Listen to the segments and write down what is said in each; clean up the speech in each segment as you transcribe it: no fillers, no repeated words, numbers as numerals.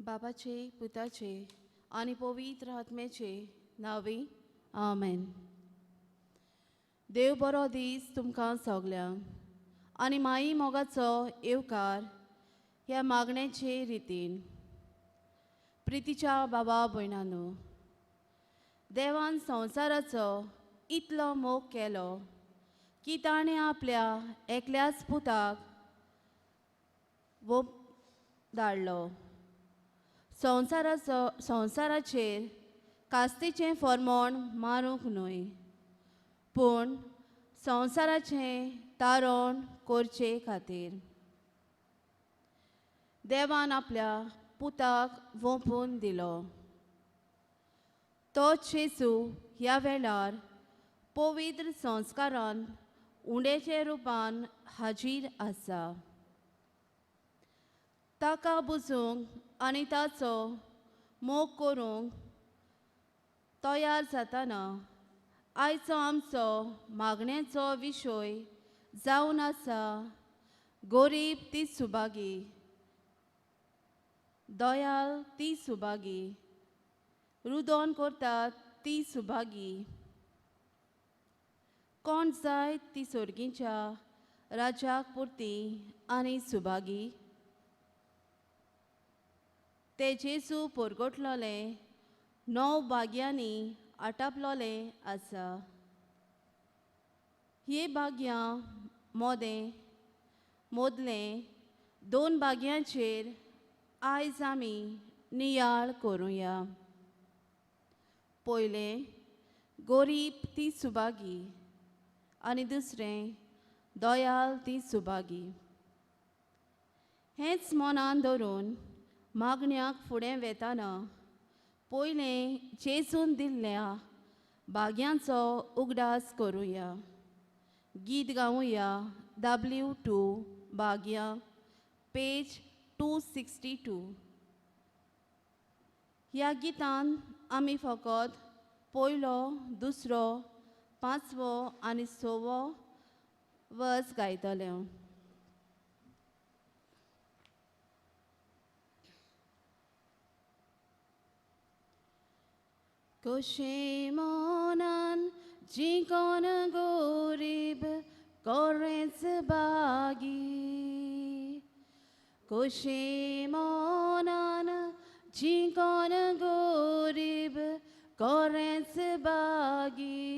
बाबाचे, पुताचे आनी पवित्र आत्म्याचे नांवे, आमेन. देव बरो दीस तुमकां सगल्यांक आनी माई मोगाचो येवकार ह्या मागण्याचे रितीन. प्रितीच्या बाबा भयणानो, देवान संवसाराचो इतलो मोग केलो की ताणें आपल्या एकल्याच पुताक वो धाडलो संवसाराचो संवसाराचेर कास्तीचें फॉर्मोण मारूंक न्हय, पूण संवसाराचें तारण करचे खातीर देवान आपल्या पुताक वोंपून दिलो. तो जेजू ह्या वेळार पवित्र संस्कारान उंडेच्या रुपान हाजीर आसा. ताका बुजूंक आनी ताचो मोग करूंक तयार जातना आयचो आमचो मागण्याचो विशय जावन आसा गरीब ती सुभागी, दयाल ती सुभागी, रुदोन करतात ती सुभागी. कोण जाय ती सोर्गीच्या राजाक पुरती आनी सुभागी. ते जेजू पोरगोटलोले 9 भाग्यांनी आटापलोले आसा. हे भाग्यां मोदें मोदलें 2 भाग्यांचेर आयज आमी नियाळ करुया. पयलें गोरीब ती सुभागी आनी दुसरें दयाल ती सुभागी. हेंच मनान धरून मागण्याक फुडें वेताना पयलें जेजून दिल्ल्या भाग्यांचो उगडास करुया. गीत गावया W2 भाग्यां, पेज 262. ह्या गितान आमी फकत पयलो, दुसरो, 5वो आनी 6वो वर्स गायतले. कशें मनान जिकोन गोरीब कोरेंच बागी, कशें मनान जिकोन गोरीब कोरेंच बागी.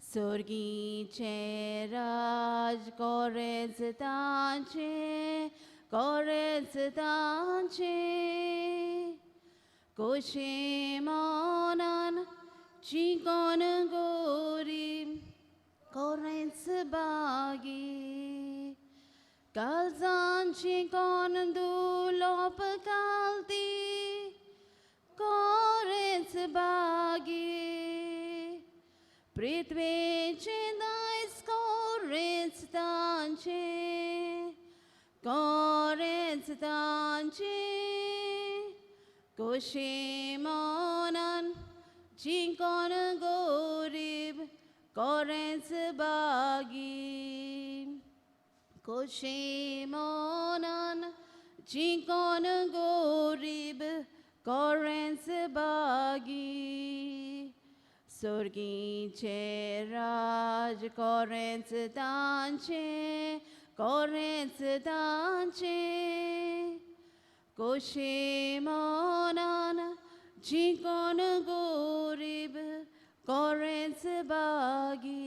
सोर्गीचें राज कोरेंच तांचें, कोरेंच तांचें. कशें मनान जिकोन गोरीब कोरेंच बागी. काळजान जिकोन दुलोप कालती कोरेंच बागी. पृथ्वेचें दायज कोरेंच तांचें, कोरेंच तांचें. कशें मनान जिकोन गोरीब कोरेंच बागी. कशें मनान जिकोन गोरीब कोरेंच बागी. सोर्गीचें राज कोरेंच तांचें, कोरेंच तांचें. कशें मनान जिकोन गोरीब कोरेंच बागी.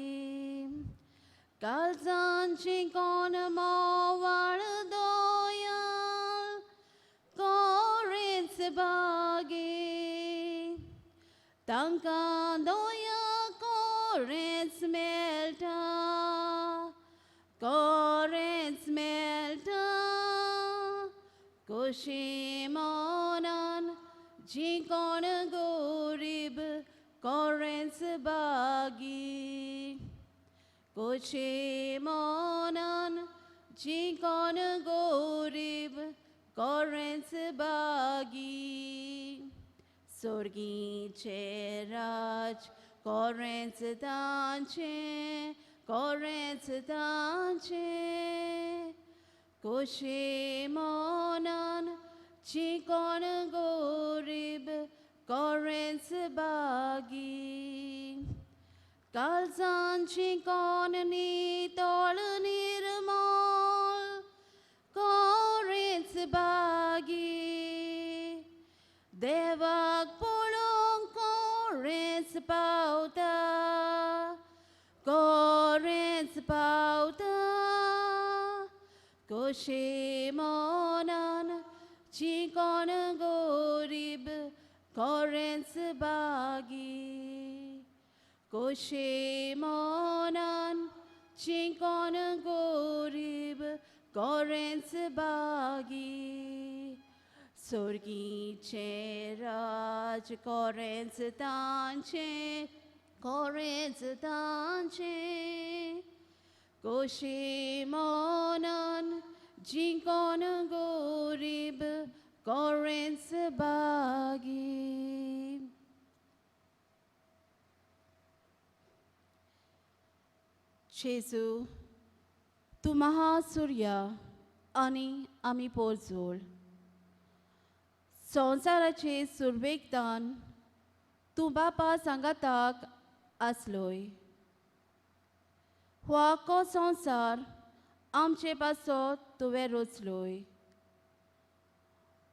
काळजान जिकोन मोवाळ दयाल कोरेंच बागी. तांकां दया कोरेंच मेळटा, कोरेंच मेळटा. कशें मनान जिकोन गोरीब कोरेंच बागी. कशें मनान जिकोन गोरीब कोरेंच बागी. सोर्गीचें राज कोरेंच तांचें, कोरेंच तांचें. कशें मनान चिकोण गोरीब कोरेंच बागी कालजान चिकोण नितळ निर्मळ कोरेंच बागी देवाक पळोवंक कोरेंच पावता कोरेंच पावता कोशे मनान चिकोण गोरीब कोरेंच बागी कोशे मनान चिकोण गोरीब कोरेंच बागी सोर्गीचें राज कोरेंच तांचें कोरेंच तांचें कोशे मनान जिंकोन गोरीब कोरेंच बागी. जेजू तूं महासुर्या आनी आमी पोरजोळ संवसाराचे सुरवेकतान तूं बापा सांगाताक आसलोय. हो आख्खो संवसार आमचे पासत तुवें रचलोय.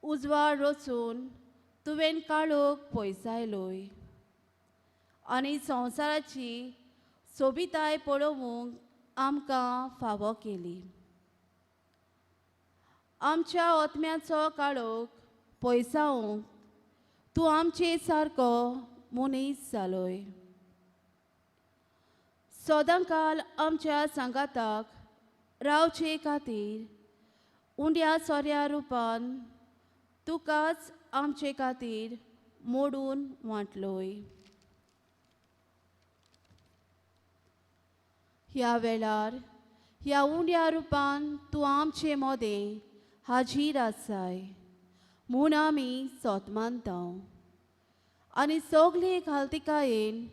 उजवाड रचून तुवें काळोख पयसायलोय आनी संवसाराची सोबिताय पळोवंक आमकां फावो केली. आमच्या आत्म्याचो काळोख पयसावंक तूं आमचे सारको मनीस जालोय. सदांकाल आमच्या सांगाताक रावचे खातीर उंड्या सोऱ्या रुपान तुकाच आमचे खातीर मोडून वांटलोय. ह्या वेळार ह्या उंड्या रुपान तूं आमचे मोदें हाजीर आसाय म्हूण आमी सोत मानता आनी सगळे घालतिकायेन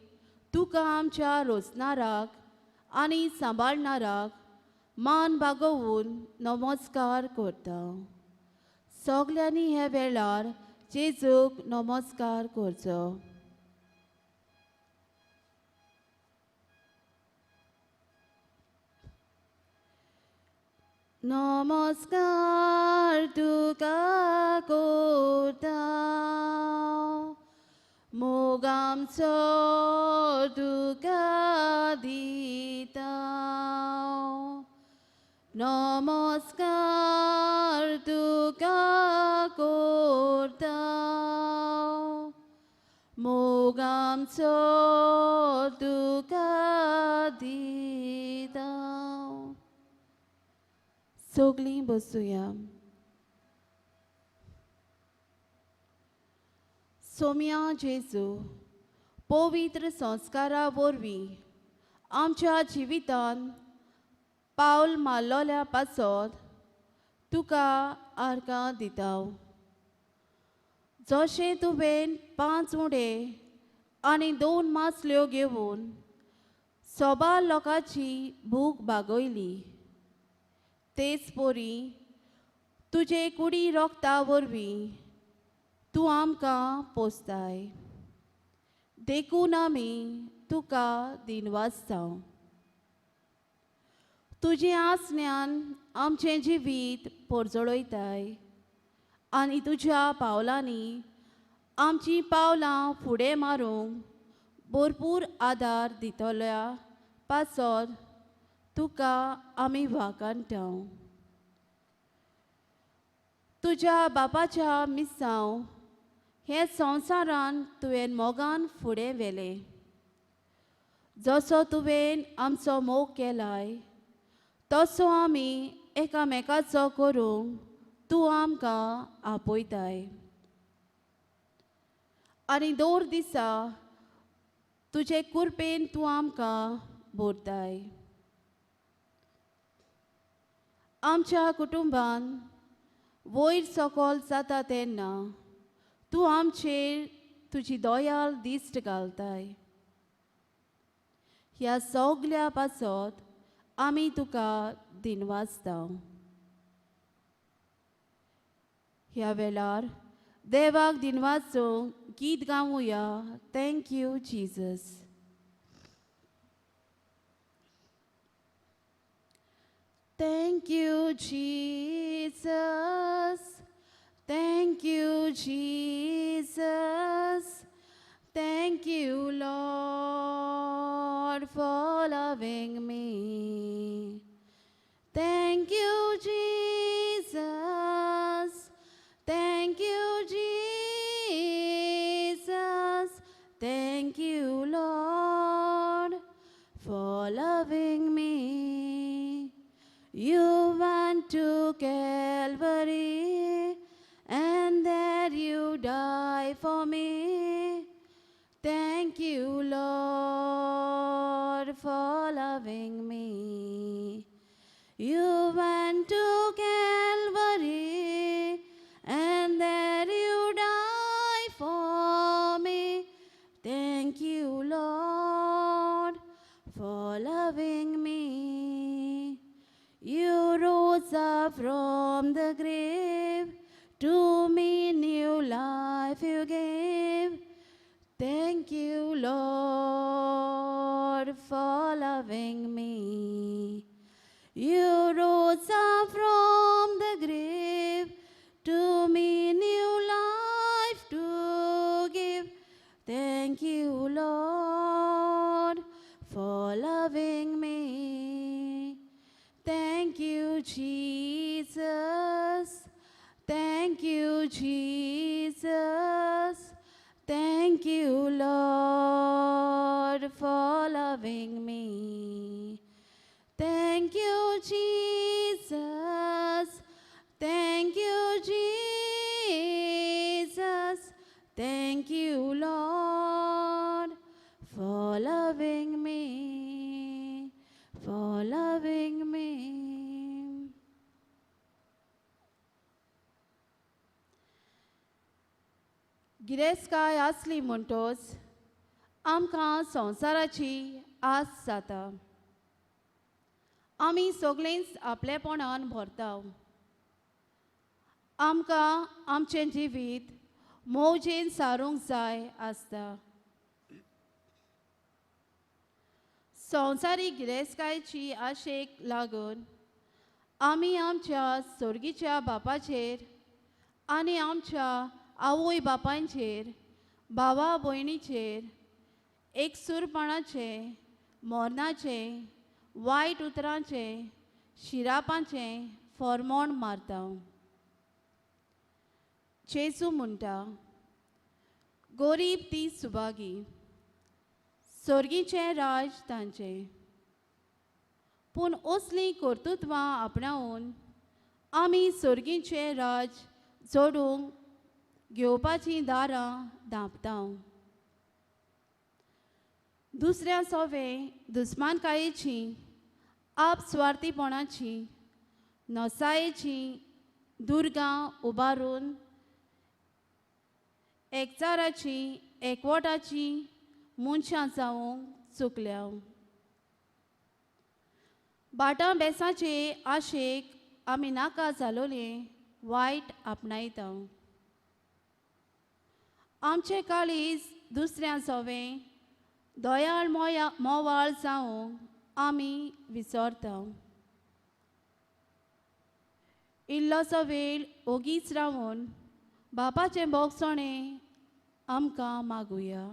तुका आमच्या रोचणाराक आनी सांबाळणाराक मान बागोवन नमस्कार करता. सगल्यांनी ह्या वेळार जेजूक नमस्कार करचो. नमस्कार तुका करता मोग आमचो तुका दिता. नमस्कार तुका करता मोग आमचो तुका दिता. सगळीं बसुया. सोम्या जेजू पवित्र संस्कारा वरवीं आमच्या जिवितान पावल मारलोल्या पासत तुका आर्गां दिता. जशें तुवें 5 उडे आनी 2 मासल्यो घेवन सोबार लोकांची भूक भागयली तेच परी तुजे कुडी रोगता वरवीं तूं आमकां पोसताय. देखून आमी तुका दिनवासता. तुजें आसण्यान आमचें जिवीत पोरजळयताय आनी तुज्या पावलांनी आमचीं पावलां फुडें मारूंक भरपूर आदार दितल्या पासत तुका आमी वाखाणटा. तुज्या बापाच्या मिसांव हे संवसारान तुवें मोगान फुडें व्हेलें. जसो तुवें आमचो मोग केलाय तसो आमी एकामेकाचो करूंक तूं आमकां आपयताय. आनी दर दिसा तुजे कुरपेन तूं आमकां भरताय. आमच्या कुटुंबान वयर सकल जाता तेन्ना तूं आमचेर तुजी दयाल दिश्ट घालताय. ह्या सगल्या पासत आमी तुका दिनवासता. ह्या वेळार देवाक दिनवाचो गीत गावया. Thank you Jesus. Thank you Jesus, thank you Jesus, thank you Lord for loving me. Thank you Jesus, thank you Jesus, thank you Lord for loving me. You went to Calvary and there you died for me. Thank you Lord for loving me. You went to Calvary and there you died for me. Thank you Lord for loving me. You rose up from the grave, to me new life you gave. Thank you Lord for loving me. You rose up from the grave, to me new life to give. Thank you Lord for loving me. Thank you Jesus, thank you Jesus, thank you Lord for loving me. Thank you Jesus, thank you Jesus, thank you Lord for loving me, for loving me. गिरेस्तकाय आसली म्हणटोच आमकां संवसाराची आस जाता. आमी सगळींच आपलेपणान भरता. आमकां आमचें जिवीत मौजेन सारूंक जाय आसता. संवसारीक गिरेस्तकायेची आशेक लागून आमी आमच्या सोर्गीच्या बापाचेर आनी आमच्या आवय बापायचेर, भावा भयणीचेर एकसूरपणाचे, मरणाचे, वायट उतरांचे, शिरापांचे फॉर्मोण मारता. जेजू म्हणटा, गोरीब ती सुभागी, सोर्गीचें राज तांचें. पूण असलीं कर्तृत्वां आपणावन आमी सोर्गीचें राज जोडूंक घेवपाचीं दारां धांपता. दुसऱ्या सोवे दुस्मानकायेची, आपस्वार्थीपणाची, नसायेची दुर्गां उबारून एकचाराची, एकवटाची मनशां जावंक चुकल्या. बाटां बेसाचे आशेक आमी नाका जालोले वायट आपणायता. आमचें काळीज दुसऱ्या सोवें दयाळ मोया मोवाळ जावंक आमी विसरता. इल्लोसो वेळ ओगीच रावन बापाचें भोगसणें आमकां मागुया.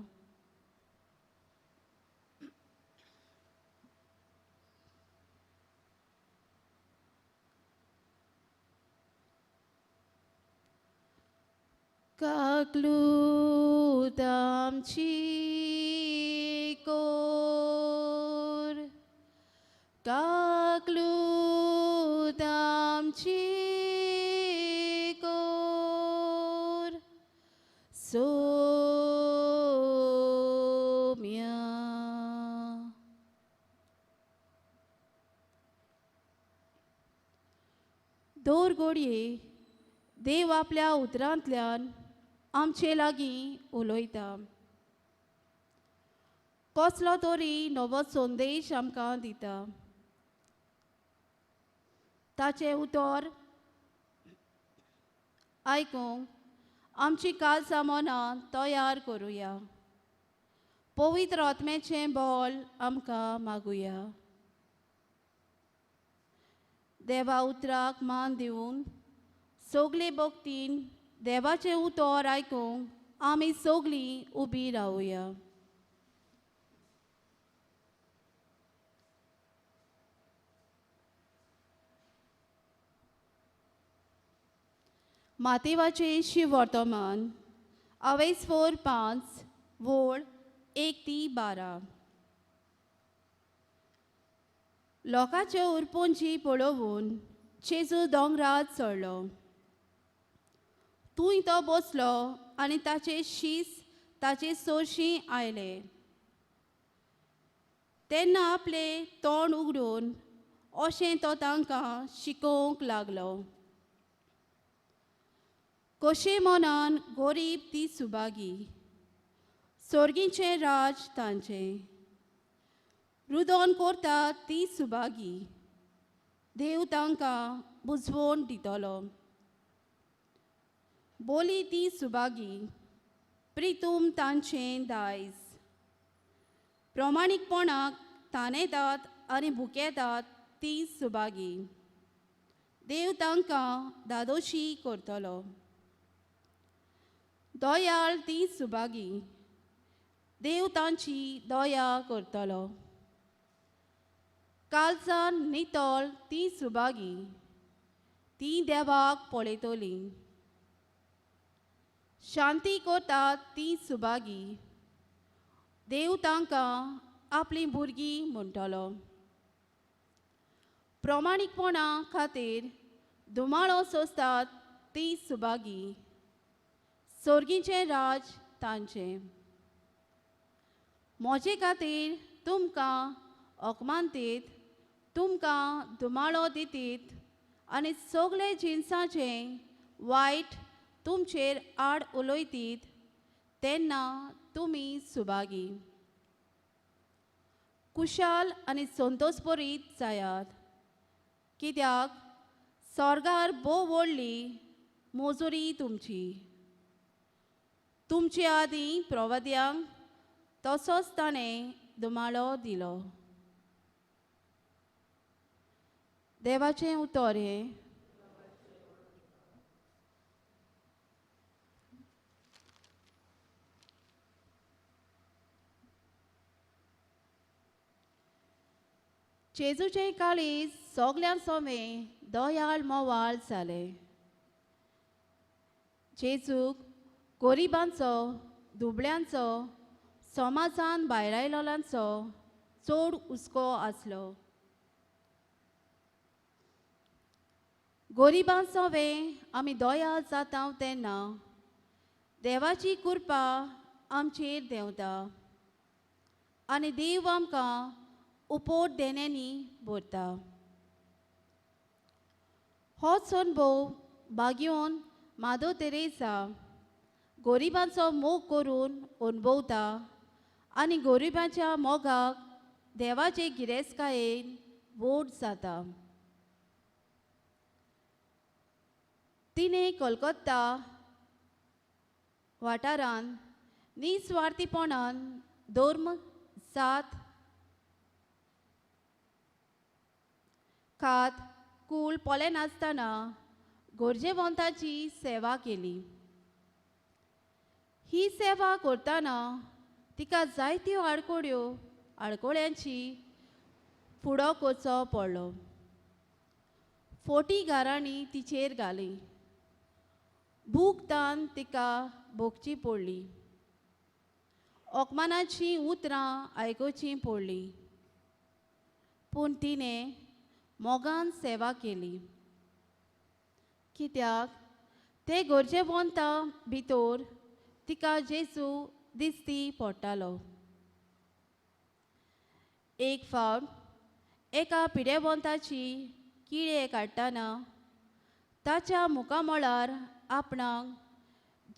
काकलूत आमची कोर, काकलूत आमची कोर, सोम्या. दोर गोडये देव आपल्या उतरांतल्यान आमचे लागीं उलयता. कसलो तरी नवो संदेश आमकां दिता. ताचें उतर आयकूंक आमची काळजां मनां तयार करुया. पवित्र आत्म्याचें बळ आमकां मागुया. देवा उतराक मान दिवन सगले भक्तीन देवाचें उतर आयकूंक आमी सगलीं उबी रावया. मातेवाचें शिवर्तमान अवेस 4:5 वोळ 1 ते 12. लोकांचे उरपोंजी पळोवन जेजू दोंगरार चडलो. थंय तो बसलो आनी ताचे शीस ताचे सोरशीं आयले. तेन्ना आपलें तोंड उगडून अशें तो तांकां शिकोवंक लागलो. कशें मनान गरीब ती सुभागी, सोर्गीचें राज तांचें. रुदोन करता ती सुभागी, देव तांकां बुजवण दितलो. बोली ती सुभागी, प्रितूम तांचें दायज. प्रमाणीकपणाक ताणेतात आनी भुकेतात ती सुभागी, देव तांकां दादोशी करतलो. दयाळ ती सुभागी, देव तांची दया करतलो. काळजान नितळ ती सुभागी, ती देवाक पळयतली. शांती करतात ती सुभागी, देव तांकां आपलीं भुरगीं म्हणटलो. प्रमाणीकपणा खातीर धुमाळो सोंसतात ती सुभागी, सोर्गीचें राज तांचें. म्हजे खातीर तुमकां अपमानतीत, तुमकां धुमाळो दितीत आनी सगळे जिनसाचें वायट तुमचेर आड उलयतीत तेन्ना तुमी सुभागी. कुशाल आनी संतोषभरीत जायात, कित्याक स्वर्गार भोव व्हडली मजुरी तुमची. तुमचे आदीं प्रवाद्यांक तसोच ताणें धुमाळो दिलो. देवाचें उतर हें. जेजूचें काळीज सगळ्यां सोमें दयाळ मोवाळ जालें. जेजूक गरिबांचो, दुबळ्यांचो, समाजान भायरायलोल्यांचो चड हुस्को आसलो. गरिबां सोवें आमी दया जाता तेन्ना देवाची कृपा आमचेर देंवता आनी देव आमकां उपोट देण्यांनी भरता. होच अणभव बागेवन माधव तेरेसा गरिबांचो मोग करून अणभवता आनी गरिबांच्या मोगाक देवाचे गिरेस्तकायेन वोट जाता. तिणें कोलकाता वाठारांत निस्वार्थीपणान धर्म, जात, खात, कूळ पळयनासतना गरजेवंताची सेवा केली. ही सेवा करतना तिका जायत्यो आडकोळ्यांची फुडो करचो पडलो. फोटी घरांनी तिचेर घाली. भूक तान तिका भोगची पडली. अपमानाचीं उतरां आयकुचीं पडलीं. पूण तिणें मोगान सेवा केली, कित्याक ते गरजेवंता भितर तिका जेजू दिसती पडटालो. एक फावट एका पिडेवंताची किळे काडटना ताच्या मुखामळार आपणाक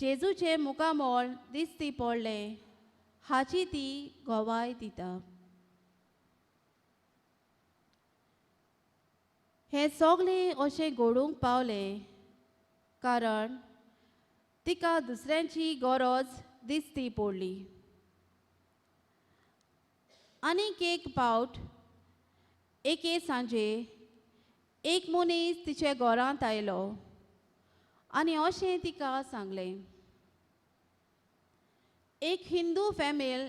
जेजूचें मुखामळ दिसती पडलें हाची ती गवाय दिता. हें सगळें अशें घडूंक पावलें कारण तिका दुसऱ्यांची गरज दिसती पडली. आनीक एक पावट एके सांजे एक मनीस तिचे घरांत आयलो आनी अशें तिका सांगलें, एक हिंदू फॅमिल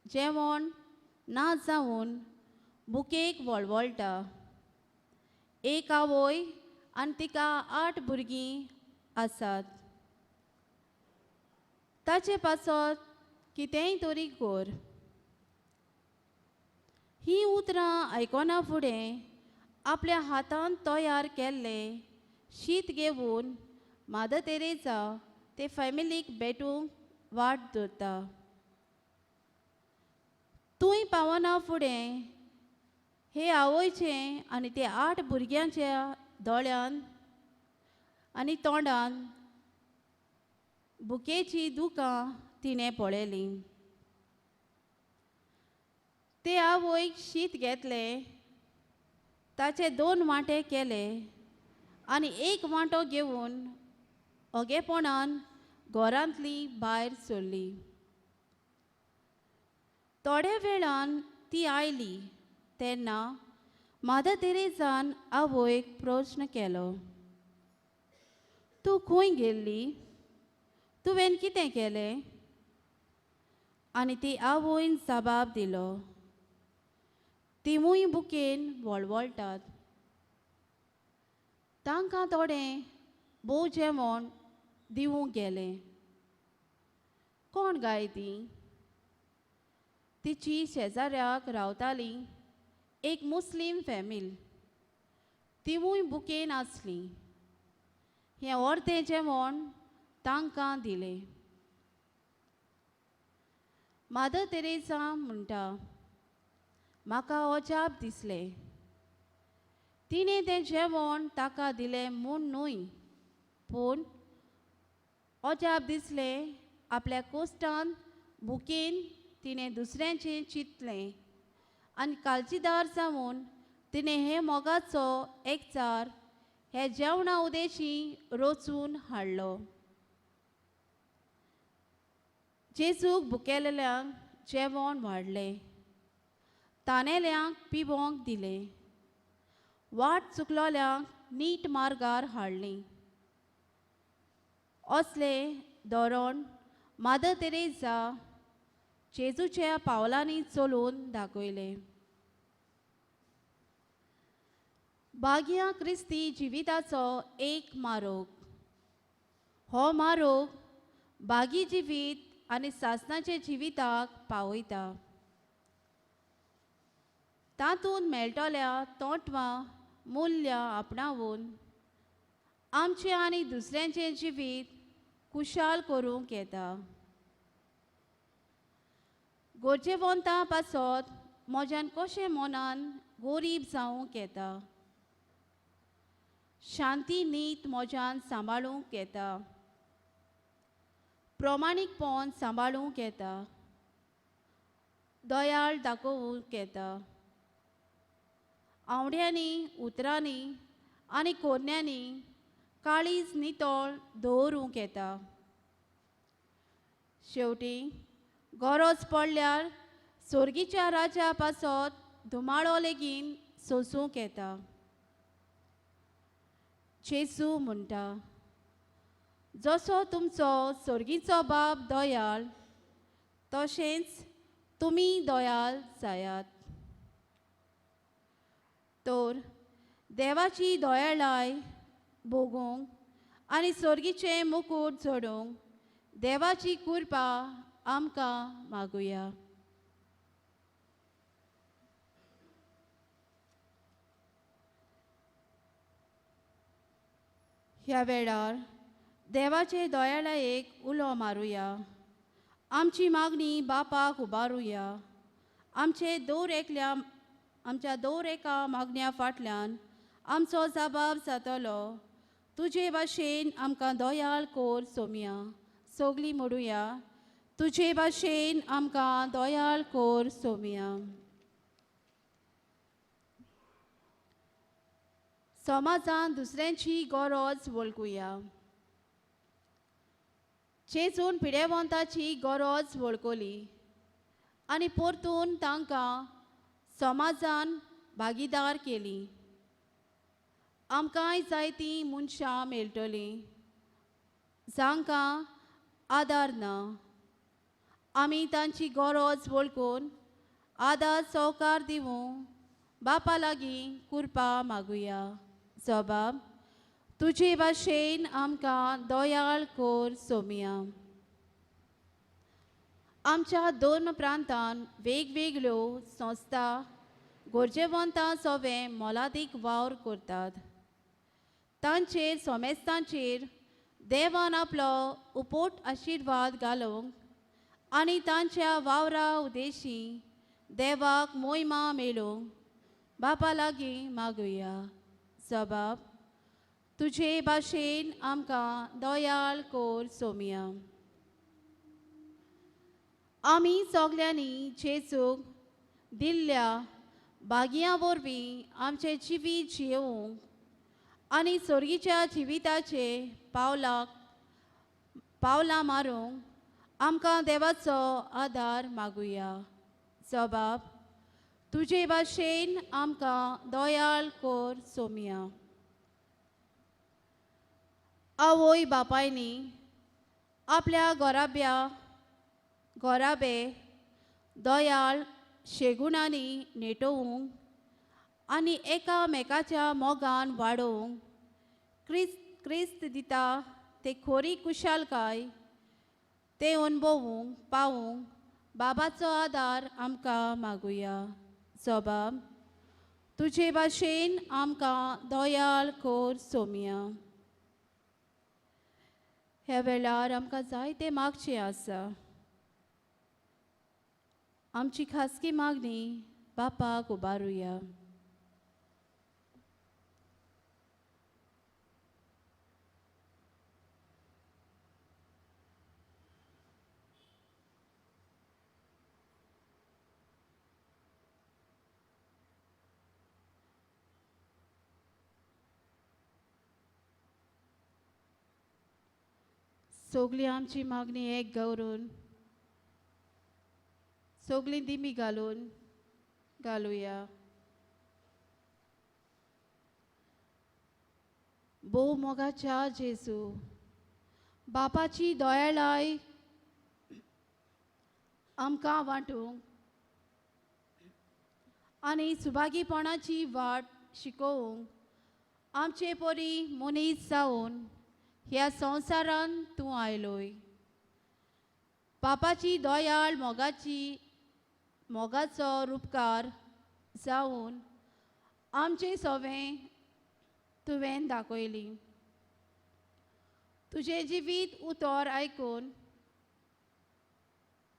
जेवण ना जावन बुकेक वळवळटा. एक आवय आनी तिका 8 भुरगीं आसात. ताचे पासत कितेंय तरी कर. ही उतरां आयकना फुडें आपल्या हातान तयार केल्लें शीत घेवन मादर तेरेजा ते फॅमिलीक भेटूंक वाट धरता. तूंय पावना फुडें हे आवयचें आनी ते 8 भुरग्यांच्या दोळ्यान आनी तोंडान बुकेची दुकां तिणें पळयलीं. ते आवयक शीत घेतलें, ताचे 2 वांटे केले आनी एक वांटो घेवन ओगेपणान घरांतली भायर सरली. थोड्या वेळान ती आयली तेन्ना मादर तेरेजान आवयक प्रश्न केलो, तूं खंय गेल्ली? तुवें कितें केलें? आनी ती आवयन जबाब दिलो, तिवूय बुकेन वळवळटात. तांकां थोडें भोव जेवण दिवंक गेलें. कोण गाय ती? तिची शेजाऱ्याक रावताली एक मुस्लीम फॅमिल. तिवूय बुकेन आसली. हें अर्दें जेवण तांकां दिलें. मादर तेरेजा म्हणटा, म्हाका अजाप दिसलें. तिणें तें जेवण ताका दिलें म्हूण न्हय, पूण अजाप दिसलें आपल्या कोश्टान बुकेन तिणें दुसऱ्यांचें चिंतलें आनी काळजीदार जावन तिणें हे मोगाचो एकचार हे जेवणा उदेशी रचून हाडलो. जेजूक भुकेल्ल्यांक जेवण वाडलें, तानेल्यांक पिवोंक दिलें, वाट चुकलोल्यांक नीट मार्गार हाडली. असलें धोरण मादर तेरेजा जेजूच्या पावलांनी चलून दाखयलें. बागयां क्रिस्ती जिविताचो एक मारोग. हो मारोग बागी जिवीत आनी सासणाचे जिविताक पावयता. तातूंत मेळटल्या तोंटवां मुल्यां आपणावन आमचें आनी दुसऱ्यांचें जिवीत खुशाल करूंक येता. गरजेवंतां पासत म्हज्यान कशें मनान गरीब जावंक येता. शांती नीत म्हज्यान सांबाळूंक येता. प्रमाणीकपण सांबाळूंक येता. दयाळ दाखोवंक येता. आवड्यांनी उतरांनी आनी कोरण्यांनी काळीज नितळ दवरूंक येता. शेवटी गरज पडल्यार सोर्गीच्या राजा पासत धुमाळो लेगीन सोंसूंक येता. जेजू म्हणटा, जसो तुमचो सोर्गीचो बाप दयाळ तशेंच तुमी दयाळ जायात. तर देवाची दयाळाय भोगूंक आनी सोर्गीचें मुकूट जोडूंक देवाची कृपा आमकां मागुया. ह्या वेळार देवाचे दयाळायेक उलो मारुया. आमची मागणी बापाक उबारुया. आमचे दर एकल्या आमच्या दर एका मागण्या फाटल्यान आमचो जबाब जातलो. तुजे भाशेन आमकां दयाळ कोर सोमया. सगळीं म्हणुया, तुजे भाशेन आमकां दयाळ कोर सोमया. समाजान दुसऱ्यांची गरज वळखुया. जेजून पिडेवंताची गरज वळखली आनी परतून तांकां समाजान भागीदार केली. आमकांय जायतीं मनशां मेळटलीं जांकां आदार ना. आमी तांची गरज वळखून आदार सवकार दिवूं बापा लागीं कृपा मागुया. जबाब तुजे भाशेन आमकां दयाळ कोर सोमिया. आमच्या दोन प्रांतान वेगवेगळ्यो संस्था गरजेवंतां सोवे मोलादीक वावर करतात. तांचेर सोमेस्तांचेर देवान आपलो उपोट आशिर्वाद घालूंक आनी तांच्या वावरा उदेशी देवाक मोहिमा मेळूंक बापा लागीं मागुया. जबाब तुजे भाशेन आमकां दयाळ कोर सोमिया. आमी सगल्यांनी जेजूक दिल्ल्या भाग्यां वरवीं आमचें जिवीत जियोवंक आनी सोर्गीच्या जिविताचे पावलां मारूंक आमकां देवाचो आदार मागुया. जबाब तुजे भाशेन आमकां दयाळ कोर सोमिया. आवय बापायनी आपल्या घराबे दयाळ शेगुणांनी नेटोवंक आनी एकामेकाच्या मोगान वाडोवंक क्रिस्त दिता ते खोरी कुशालकाय ते अणभवूंक पावूंक बाबाचो आदार आमकां मागुया. जबाब तुजे भाशेन आमकां दयाळ कोर सोमिया. ह्या वेळार आमकां जायते मागचें आसा. आमची खासगी मागणी बापाक उबारुया. सगळी आमची मागणी एक गौरून सगळी दिमी घालून घालुया. भोव मोगाच्या जेजू बापाची दयाळाय आमकां वांटूंक आनी सुभागीपणाची वाट शिकोवंक आमचे परी मनीस जावन ह्या संवसारान तूं आयलोय. बापाची दयाळ मोगाचो रुपकार जावन आमचें सवें तुवें दाखयली. तुजें जिवीत उतर आयकून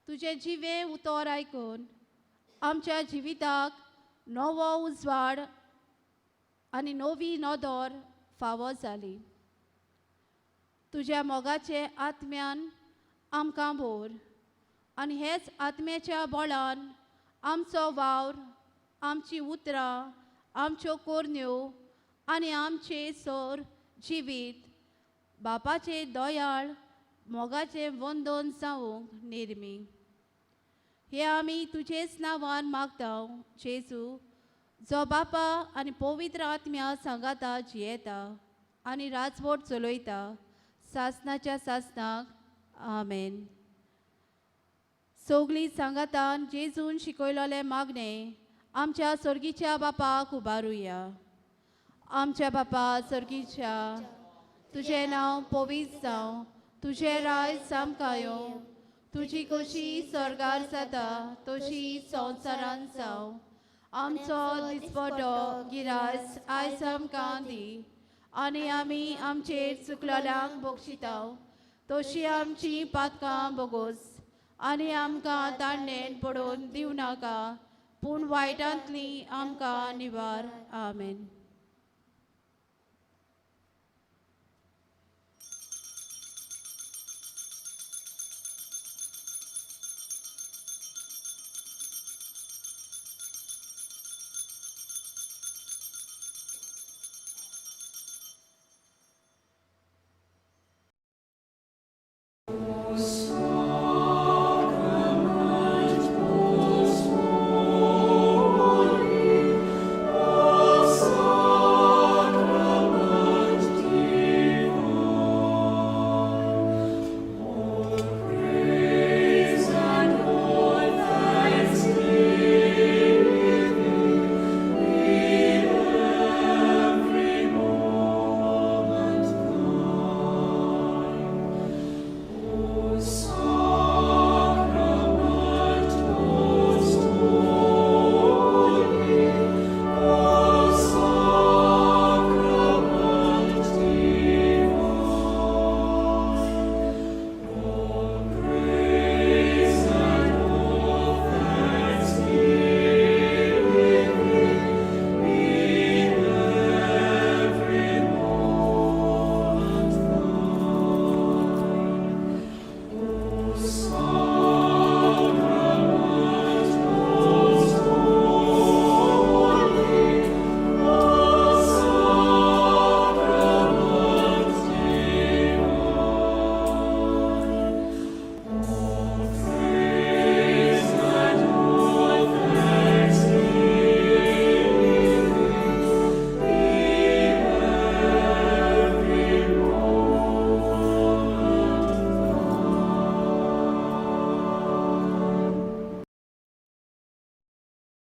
तुजें जिवें उतर आयकून आमच्या जिविताक नवो उजवाड आनी नवी नदर फावो जाली. तुज्या मोगाचे आत्म्यान आमकां भोर आनी हेच आत्म्याच्या बळान आमचो वावर आमची उतरां आमच्यो कोरण्यो आनी आमचें सोर जिवीत बापाचे दयाळ मोगाचें वंदन जावंक निर्मी. हे आमी तुजेच नांवान मागता जेजू जो बापा आनी पवित्र आत्म्या सांगाता जियेता आनी राजवट चलयता सासनाच्या सासनाक. आमेन. सगळीं सांगातान जेजून शिकयलेलें मागणें आमच्या सोर्गीच्या बापाक उबारुया. आमच्या बापा सोर्गीच्या, तुजें नांव पवित्र जावं, तुजें राज आमकां येवं, तुजी खोशी स्वर्गार जाता तशी संवसारान जावं. आमचो दिसपटो गिरास आयज आमकां दी आनी आमी आमचेर चुकलेल्यांक बक्षिता तशी आमची पातकां बोगोस आनी आमकां ताणें पडोवन दिवं नाका पूण वायटांतली आमकां निवार. आमेन.